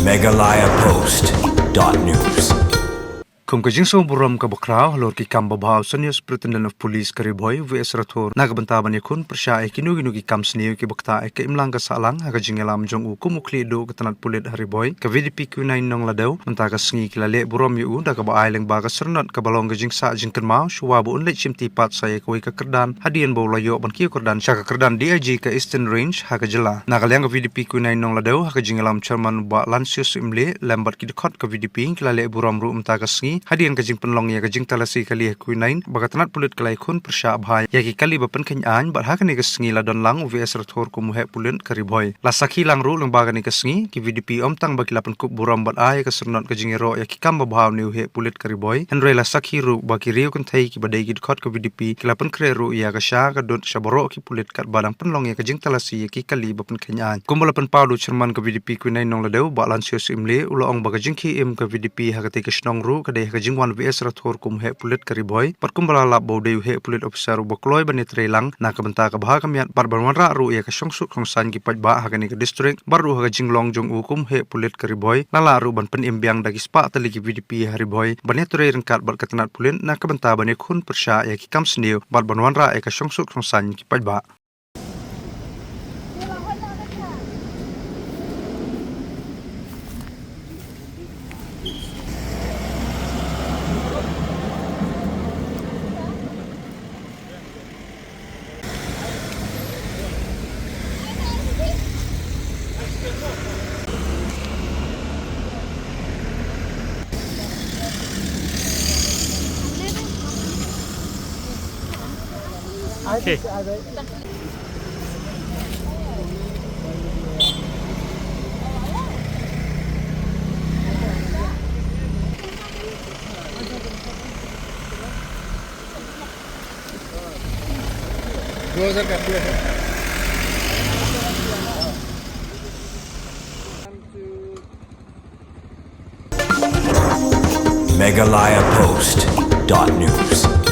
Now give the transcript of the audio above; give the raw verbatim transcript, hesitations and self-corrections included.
Meghalaya Post dot news. Kum ka jingsngewburom kaba khraw halor ki kam babha u Senior Superintendent of Police ka Ri Bhoi, V S Rathore, na ka bynta ban ïakhun pyrshah ïa kino kino ki kam sniew kiba ktah ïa ka imlang ka sahlang ha ka jingïalam jong u kum u khlieh duh ka tnat pulit ha Ri Bhoi, ka V D P Quinine Nongladew, mynta ka sngi ki la leh burom ïa u da kaba ai lyngba ka syrnod kaba long ka jingsah jingkynmaw shuwa ba un leit shimti pat sa ïa kawei ka kyrdan hadien ba u la ïoh ban kiew kyrdan sha ka kyrdan D I G ka Eastern Range ha ka jylla. Na ka liang ka V D P Quinine Nongladew, ha ka jingïalam Chairman Bah Lansius Syiemlieh lem bad ki dkhot ka V D P ki la leh burom ruh mynta ka sngi hadien ka jingpynlong ïa ka jingtalasi kali ha Quinine ba ka tnat pulit ka la ïakhun pyrshah bha ïa ki kali ba pynkheiñ aiñ, bad ha kane ka sngi la don lang u V S Rathore kum u heh pulit ka Ri Bhoi. La sakhi lang ruh lyngba kane ka sngi, ki V D P ym tang ba ki la pynkup burom bad ai ka syrnod ka jingïaroh ïa ki kam babha une u heh pulit ka Ri Bhoi, hynrei la sakhi ruh ba ki riew kynthei kiba dei ki dkhot ka V D P ki la pynkhreh ruh ïa ka sha ka dud sha baroh ki pulit katba dang pynlong ïa ka jingtalasi ïa ki kali ba pynkheiñ aiñ. Kumba la pynpaw da u Chairman ka V D P Quinine Nongladew, Bah Lansius Syiemlieh, u la ong ba ka jingkhie im ka V D P ha katei ka shnong ruh ka dei ha ka jingwan V S Rathore kum u heh pulit ka Ri Bhoi, bad kumba la lap ba u dei u heh pulit officer uba kloi ban ïatrei lang na ka bynta ka bha ka miat bad ban wanrah ruh ïa ka shongsuk shongsaiñ ki paidbah ha kane ka district, bad ruh ha ka jinglong jong u kum u heh pulit ka Ri Bhoi, la lah ruh ban pynim biang da ki spah tylli ki V D P ha Ri Bhoi ban ïatrei ryngkat bad ka tnat pulit na ka bynta ban ïakhun pyrshah ïa ki kam sniew bad ban wanrah ïa ka shongsuk shongsaiñ ki paidbah. Okay. Meghalaya Post dot news.